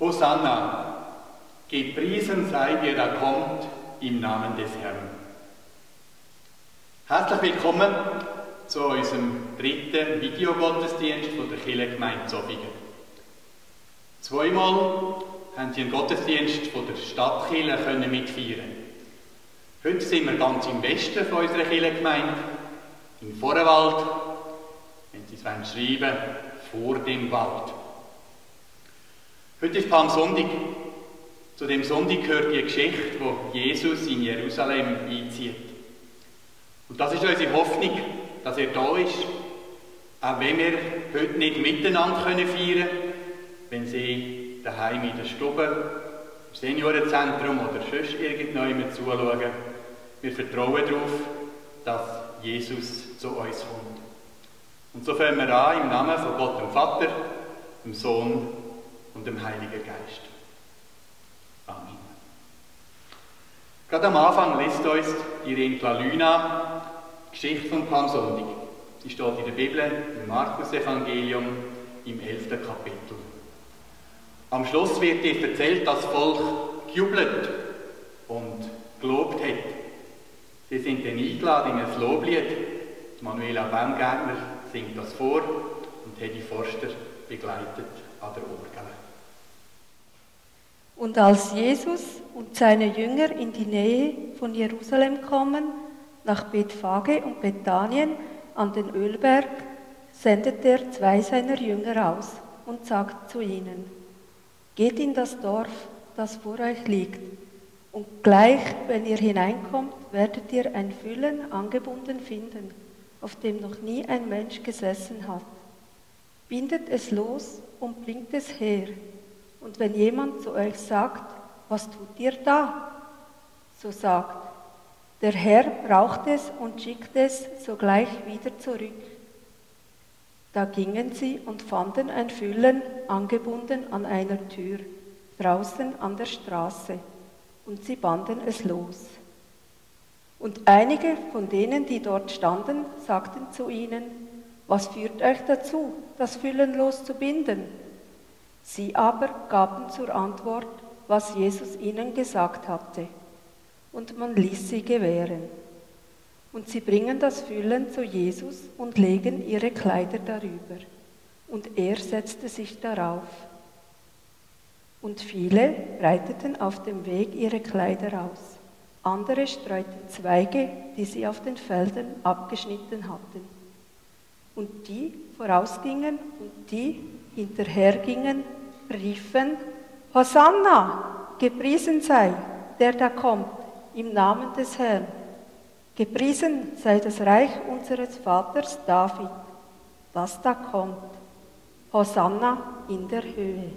Hosanna, gepriesen sei der da kommt im Namen des Herrn. Herzlich willkommen zu unserem dritten Videogottesdienst von der Kirchengemeinde Zofingen. Zweimal haben Sie einen Gottesdienst von der Stadtkirche mitfeiern. Heute sind wir ganz im Westen von unserer Kirchengemeinde, in Vorewald, wenn Sie es schreiben wollen, vor dem Wald. Heute ist Palmsonntag. Zu dem Sonntag gehört die Geschichte, wo Jesus in Jerusalem einzieht. Und das ist unsere Hoffnung, dass er da ist, auch wenn wir heute nicht miteinander feiern können, wenn Sie daheim in der Stube, im Seniorenzentrum oder sonst irgendjemand zuschauen. Wir vertrauen darauf, dass Jesus zu uns kommt. Und so fangen wir an im Namen von Gott dem Vater, dem Sohn und dem Heiligen Geist. Amen. Gerade am Anfang lässt uns die Rentla Lüna Geschichte vom Palmsonntag. Sie steht in der Bibel, im Markus-Evangelium, im 11. Kapitel. Am Schluss wird dir erzählt, dass das Volk gejubelt und gelobt hat. Sie sind dann eingeladen in ein Loblied. Manuela Baumgärtner singt das vor und Hedi Forster begleitet an der Orgel. Und als Jesus und seine Jünger in die Nähe von Jerusalem kommen, nach Bethphage und Bethanien an den Ölberg, sendet er 2 seiner Jünger aus und sagt zu ihnen: Geht in das Dorf, das vor euch liegt, und gleich, wenn ihr hineinkommt, werdet ihr ein Füllen angebunden finden, auf dem noch nie ein Mensch gesessen hat. Bindet es los und bringt es her. Und wenn jemand zu euch sagt: Was tut ihr da? So sagt: Der Herr braucht es und schickt es sogleich wieder zurück. Da gingen sie und fanden ein Füllen angebunden an einer Tür, draußen an der Straße, und sie banden es los. Und einige von denen, die dort standen, sagten zu ihnen: Was führt euch dazu, das Füllen loszubinden? Sie aber gaben zur Antwort, was Jesus ihnen gesagt hatte, und man ließ sie gewähren. Und sie bringen das Füllen zu Jesus und legen ihre Kleider darüber, und er setzte sich darauf. Und viele breiteten auf dem Weg ihre Kleider aus, andere streuten Zweige, die sie auf den Feldern abgeschnitten hatten. Und die vorausgingen und die hinterhergingen, riefen: Hosanna, gepriesen sei, der da kommt, im Namen des Herrn. Gepriesen sei das Reich unseres Vaters David, das da kommt. Hosanna in der Höhe.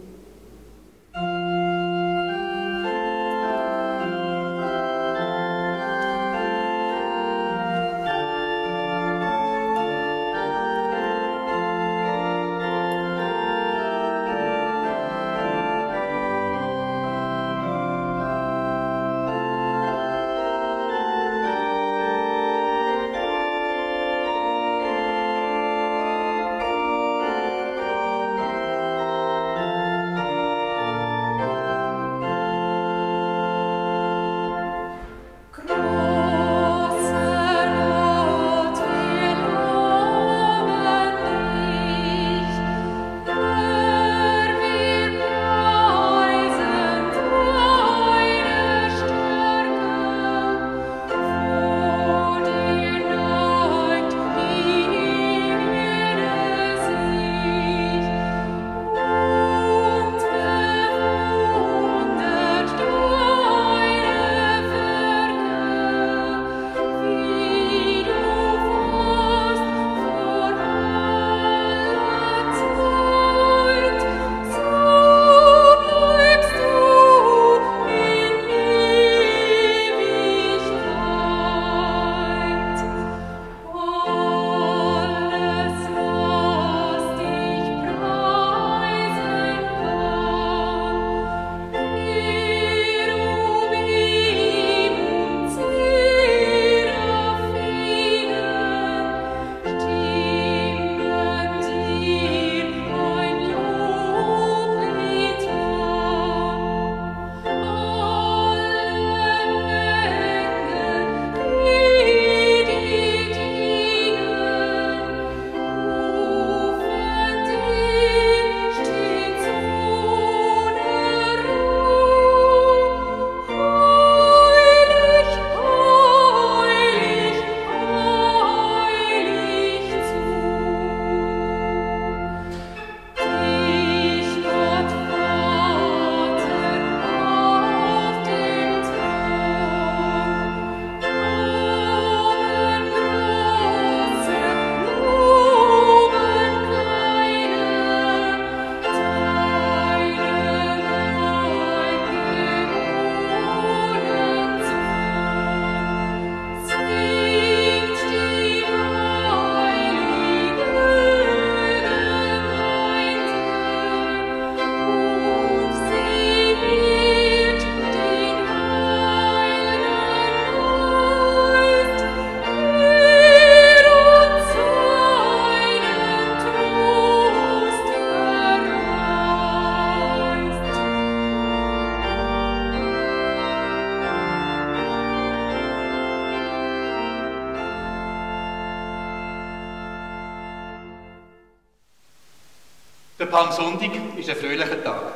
Der Palmsonntag ist ein fröhlicher Tag,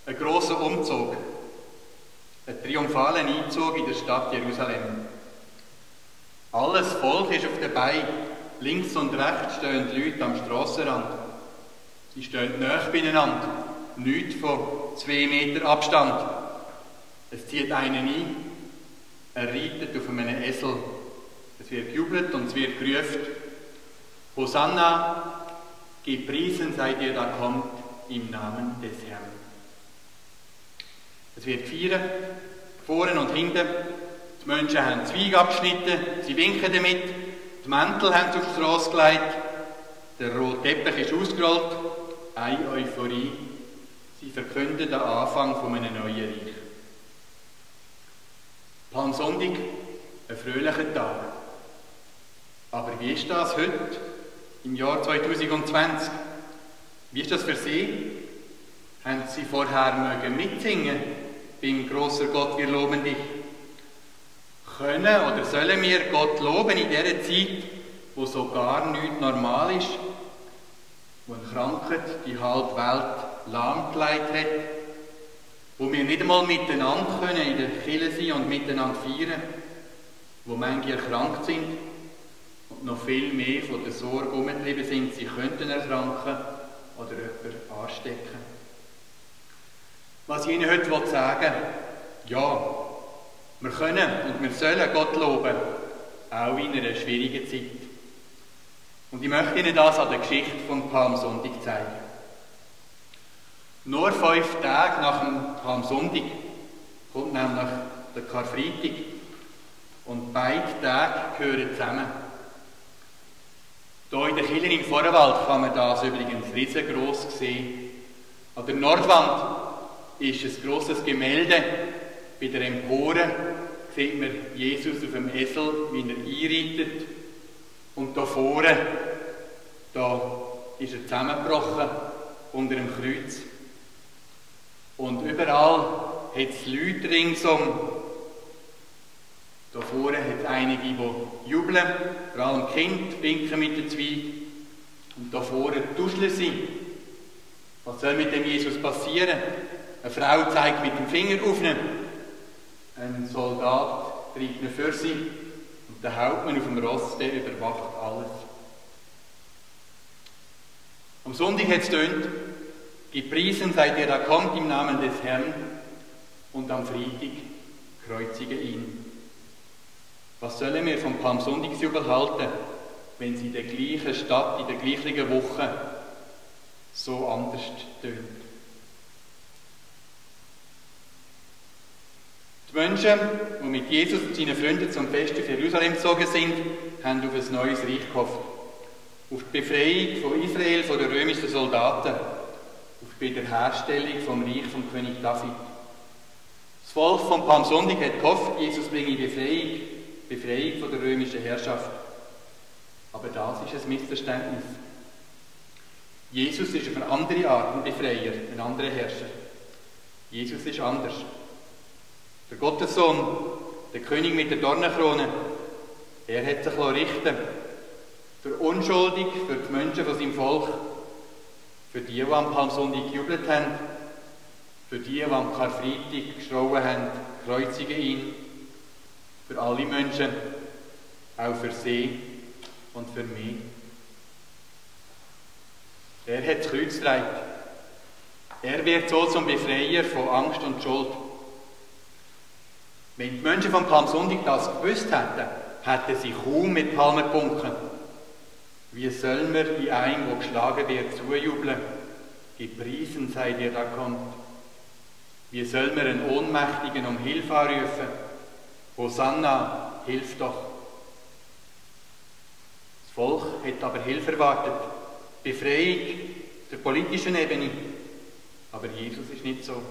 ein grosser Umzug, ein triumphaler Einzug in der Stadt Jerusalem. Alles Volk ist auf den Beinen, links und rechts stehen die Leute am Strassenrand. Sie stehen nahe beieinander, nichts von 2 Meter Abstand. Es zieht einen ein, er reitet auf einem Esel. Es wird gejubelt und es wird gerufen: Hosanna, gepriesen seid ihr, da kommt im Namen des Herrn. Es wird gefeiert, vorne und hinten. Die Menschen haben Zweige abgeschnitten, sie winken damit. Die Mäntel haben sie auf die Strasse gelegt. Der rote Teppich ist ausgerollt. Eine Euphorie. Sie verkünden den Anfang von einem neuen Reich. Palmsonntag, ein fröhlicher Tag. Aber wie ist das heute, im Jahr 2020? Wie ist das für Sie? Haben Sie vorher mitsingen beim grosser Gott, wir loben dich? Können oder sollen wir Gott loben in dieser Zeit, wo so gar nichts normal ist, wo eine Krankheit die halbe Welt lahmgelegt hat, wo wir nicht einmal miteinander können in der Kirche sein und miteinander feiern, wo manche erkrankt sind und noch viel mehr von der Sorge umgetrieben sind, sie könnten erkranken oder jemanden anstecken. Was ich Ihnen heute sagen will: Ja, wir können und wir sollen Gott loben, auch in einer schwierigen Zeit. Und ich möchte Ihnen das an der Geschichte vom Palmsonntag zeigen. Nur 5 Tage nach dem Palmsonntag kommt nämlich der Karfreitag. Und beide Tage gehören zusammen. Hier in der Kirche in Vorwald kann man das übrigens riesengroß sehen. An der Nordwand ist ein grosses Gemälde. Bei der Empore sieht man Jesus auf dem Esel, wie er einreitet. Und da vorne, da ist er zusammengebrochen unter dem Kreuz. Und überall hat es Leute ringsum. Da vorne hat es einige, die jubeln, vor allem Kinder winken mit den Zweigen. Und da vorne tuscheln sie. Was soll mit dem Jesus passieren? Eine Frau zeigt mit dem Finger auf ihn. Ein Soldat treibt ihn für sie. Und der Hauptmann auf dem Ross, der überwacht alles. Am Sonntag hat es getönt: Gepriesen seid ihr, da kommt im Namen des Herrn. Und am Freitag kreuzige ihn. Was sollen wir vom Palmsonntagsjubel halten, wenn es in der gleichen Stadt, in der gleichen Woche so anders tönt? Die Menschen, die mit Jesus und seinen Freunden zum Fest auf Jerusalem gezogen sind, haben auf ein neues Reich gehofft. Auf die Befreiung von Israel von den römischen Soldaten. Auf die Wiederherstellung vom Reich vom König David. Das Volk vom Palmsonntag hat gehofft, Jesus bringe Befreiung von der römischen Herrschaft. Aber das ist ein Missverständnis. Jesus ist auf eine andere Art ein Befreier, ein anderer Herrscher. Jesus ist anders. Der Gottessohn, der König mit der Dornenkrone, er hat sich richten für unschuldig, für die Menschen von seinem Volk, für die am Palmsonntag gejubelt haben, für die am Karfreitag geschrauen haben, kreuzige ihn, für alle Menschen, auch für sie und für mich. Er hat das Kreuz getragen. Er wird so zum Befreier von Angst und Schuld. Wenn die Menschen vom Palmsonntag das gewusst hätten, hätten sie kaum mit Palmen gewunken. Wie sollen wir in einem, der geschlagen wird, zujubeln? Gepriesen sei der, da kommt. Wie sollen wir einen Ohnmächtigen um Hilfe anrufen? Hosanna, hilf doch. Das Volk hat aber Hilfe erwartet. Befreiung auf der politischen Ebene. Aber Jesus ist nicht so.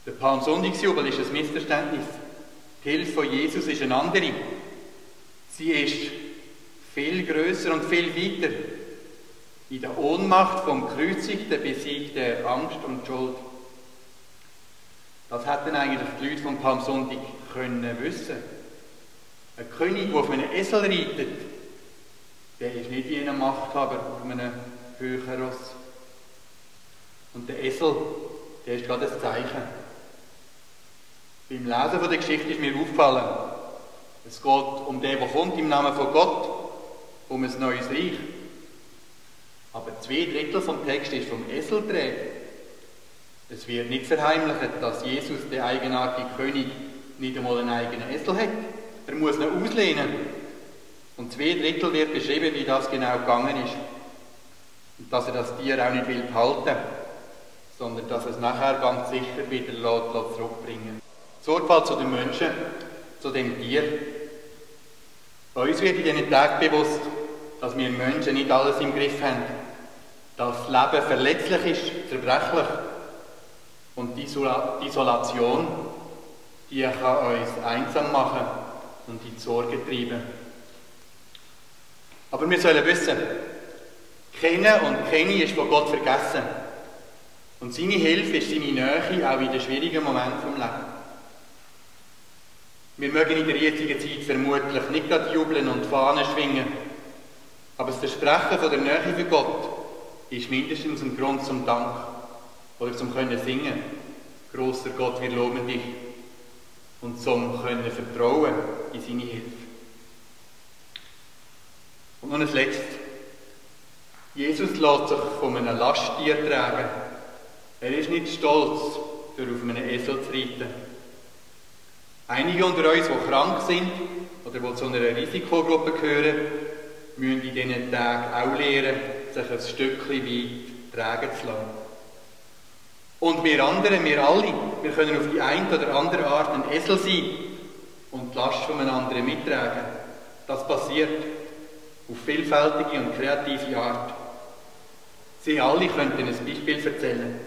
Der Palmsonntagsjubel ist ein Missverständnis. Die Hilfe von Jesus ist eine andere. Sie ist viel grösser und viel weiter. In der Ohnmacht vom Kreuzigten besiegt er Angst und Schuld. Das hätten eigentlich die Leute vom Palmsonntag können wissen. Ein König, der auf einem Esel reitet, der ist nicht wie ein Machthaber auf einem höheren Ross. Und der Esel, der ist gerade ein Zeichen. Beim Lesen von der Geschichte ist mir aufgefallen, es geht um den, der kommt im Namen von Gott, um ein neues Reich. Aber 2/3 vom Text ist vom Esel die Rede. Es wird nicht verheimlicht, dass Jesus, der eigenartige König, nicht einmal einen eigenen Esel hat. Er muss ihn auslehnen. Und 2/3 wird beschrieben, wie das genau gegangen ist. Und dass er das Tier auch nicht behalten will, sondern dass er es nachher ganz sicher wieder zurückbringen. Sorgfalt zu den Menschen, zu dem Tier. Bei uns wird in diesen Tagen bewusst, dass wir Menschen nicht alles im Griff haben. Dass das Leben verletzlich ist, zerbrechlich. Und die Isolation, die kann uns einsam machen und in die Sorge treiben. Aber wir sollen wissen, kennen und kennen ist von Gott vergessen. Und seine Hilfe ist seine Nähe auch in den schwierigen Momenten des Lebens. Wir mögen in der jetzigen Zeit vermutlich nicht gerade jubeln und Fahnen schwingen, aber das Versprechen von der Nähe für Gott ist mindestens ein Grund zum Dank oder zum Können singen. Grosser Gott, wir loben dich. Und zum Können vertrauen in seine Hilfe. Und noch ein Letztes. Jesus lässt sich von einem Lasttier tragen. Er ist nicht stolz, für auf einem Esel zu reiten. Einige unter uns, die krank sind oder die zu einer Risikogruppe gehören, müssen in diesen Tagen auch lernen, sich ein Stückchen weit tragen zu lassen. Und wir anderen, wir alle, wir können auf die eine oder andere Art ein Esel sein und die Last von einem anderen mittragen. Das passiert auf vielfältige und kreative Art. Sie alle könnten ein Beispiel erzählen.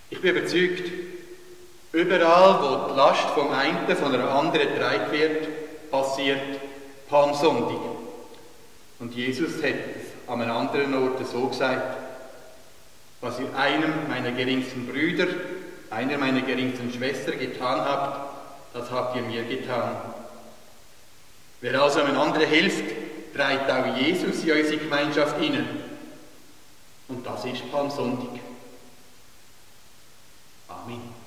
Ich bin überzeugt, überall, wo die Last vom einen von einer anderen getragen wird, passiert Palmsonntag. Und Jesus hat es an einem anderen Ort so gesagt: Was ihr einem meiner geringsten Brüder, einer meiner geringsten Schwestern getan habt, das habt ihr mir getan. Wer also einem anderen hilft, trägt auch Jesus in unsere Gemeinschaft hinein. Und das ist Palmsonntag. Amen.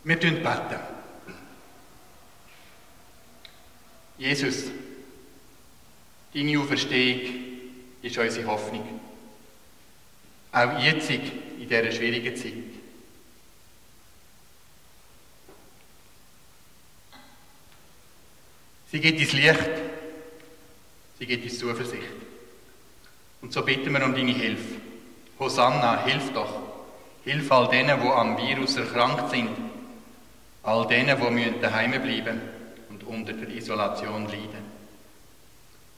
Wir beten. Jesus, deine Auferstehung ist unsere Hoffnung. Auch jetzt in dieser schwierigen Zeit. Sie gibt uns Licht, sie gibt uns Zuversicht. Und so bitten wir um deine Hilfe. Hosanna, hilf doch. Hilf all denen, die am Virus erkrankt sind. All denen, die daheim bleiben und unter der Isolation leiden.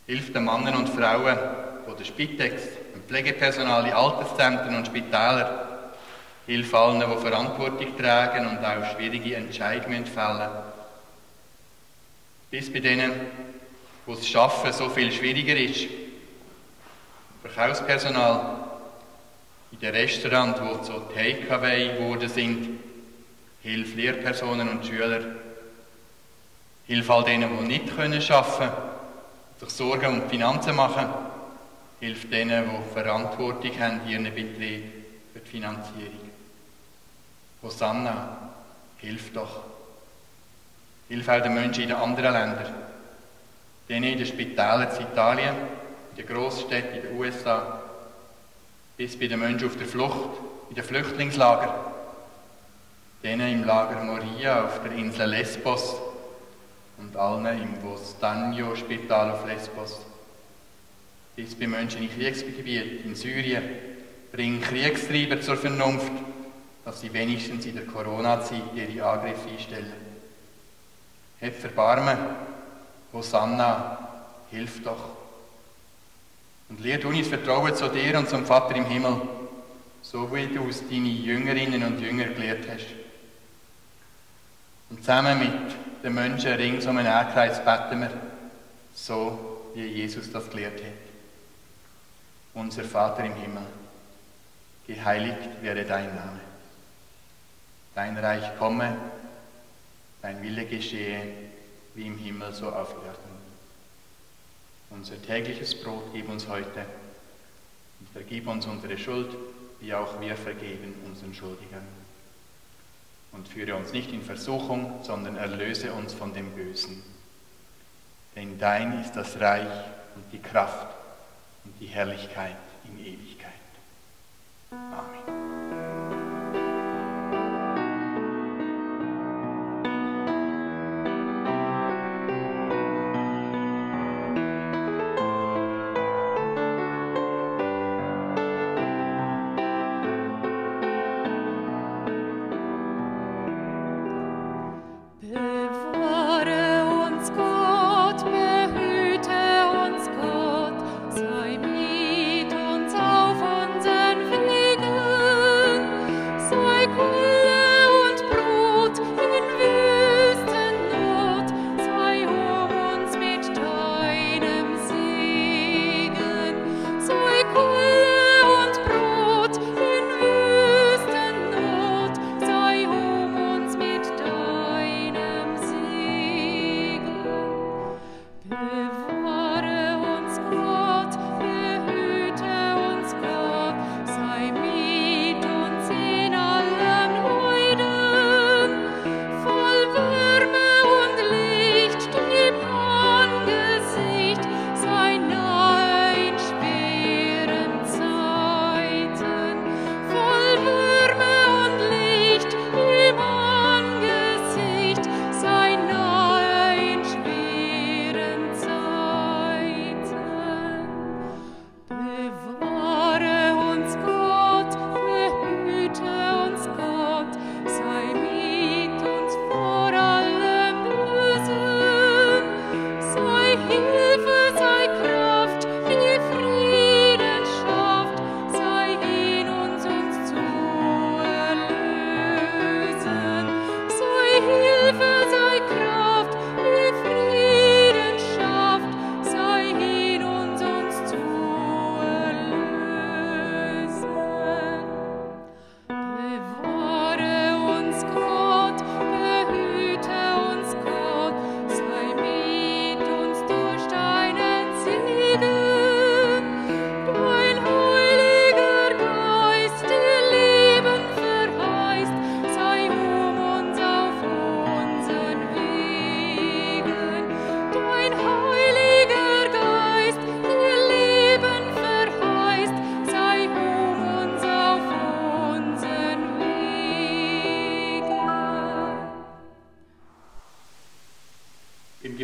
Hilf den Männern und Frauen, die der Spitex, dem Pflegepersonal in Alterszentren und Spitälern. Hilf allen, die Verantwortung tragen und auch schwierige Entscheidungen fällen. Bis bei denen, wo das Arbeiten so viel schwieriger ist. Verkaufspersonal, in den Restaurants, die zu Takeaway geworden sind. Hilf Lehrpersonen und Schüler. Hilf all denen, die nicht arbeiten können, sich Sorgen um die Finanzen machen. Hilf denen, die Verantwortung haben in ihren Betrieb für die Finanzierung. Hosanna, hilf doch. Hilf auch den Menschen in den anderen Ländern. Denen in den Spitälern in Italien, in den Großstädten in den USA, bis bei den Menschen auf der Flucht, in den Flüchtlingslagern. Denen im Lager Moria auf der Insel Lesbos und allen im Vostanio-Spital auf Lesbos. Bis bei Menschen in Kriegsgebieten in Syrien. Bring Kriegstreiber zur Vernunft, dass sie wenigstens in der Corona-Zeit ihre Angriffe einstellen. Hab Erbarmen, Hosanna, hilf doch. Und lehrt uns Vertrauen zu dir und zum Vater im Himmel, so wie du es deine Jüngerinnen und Jünger gelehrt hast. Und zusammen mit den Menschen rings um den Erdkreis beten wir, so wie Jesus das gelehrt hat. Unser Vater im Himmel, geheiligt werde dein Name. Dein Reich komme, dein Wille geschehe, wie im Himmel so auf Erden. Unser tägliches Brot gib uns heute und vergib uns unsere Schuld, wie auch wir vergeben unseren Schuldigern. Und führe uns nicht in Versuchung, sondern erlöse uns von dem Bösen. Denn dein ist das Reich und die Kraft und die Herrlichkeit in Ewigkeit. Amen.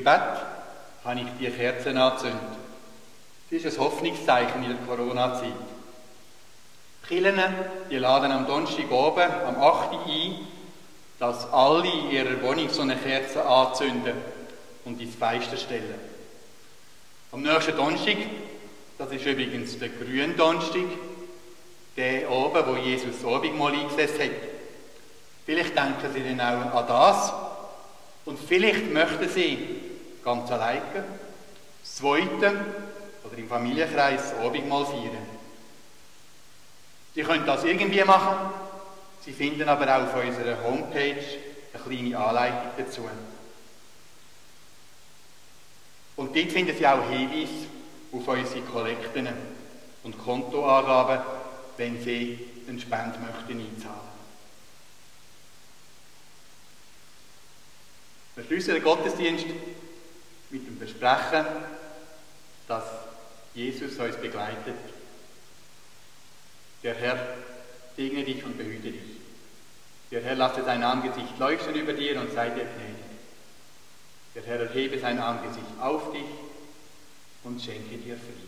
Gebet habe ich die Kerzen angezündet. Das ist ein Hoffnungszeichen in der Corona-Zeit. Die Kirchen, die laden am Donnerstag oben, am 8. Uhr ein, dass alle in ihrer Wohnung so eine Kerze anzünden und ins Fenster stellen. Am nächsten Donnerstag, das ist übrigens der Gründonnerstag, der oben, wo Jesus das Abendmahl eingesetzt hat. Vielleicht denken Sie dann auch an das und vielleicht möchten Sie ganz alleine, das Zweite oder im Familienkreis das Abendmahl feiern. Sie können das irgendwie machen. Sie finden aber auch auf unserer Homepage eine kleine Anleitung dazu. Und dort finden Sie auch Hinweise auf unsere Kollekten und Kontoangaben, wenn Sie eine Spende möchten einzahlen. Wir schließen den Gottesdienst mit dem Versprechen, dass Jesus uns begleitet. Der Herr segne dich und behüte dich. Der Herr lasse sein Angesicht leuchten über dir und sei dir gnädig. Der Herr erhebe sein Angesicht auf dich und schenke dir Frieden.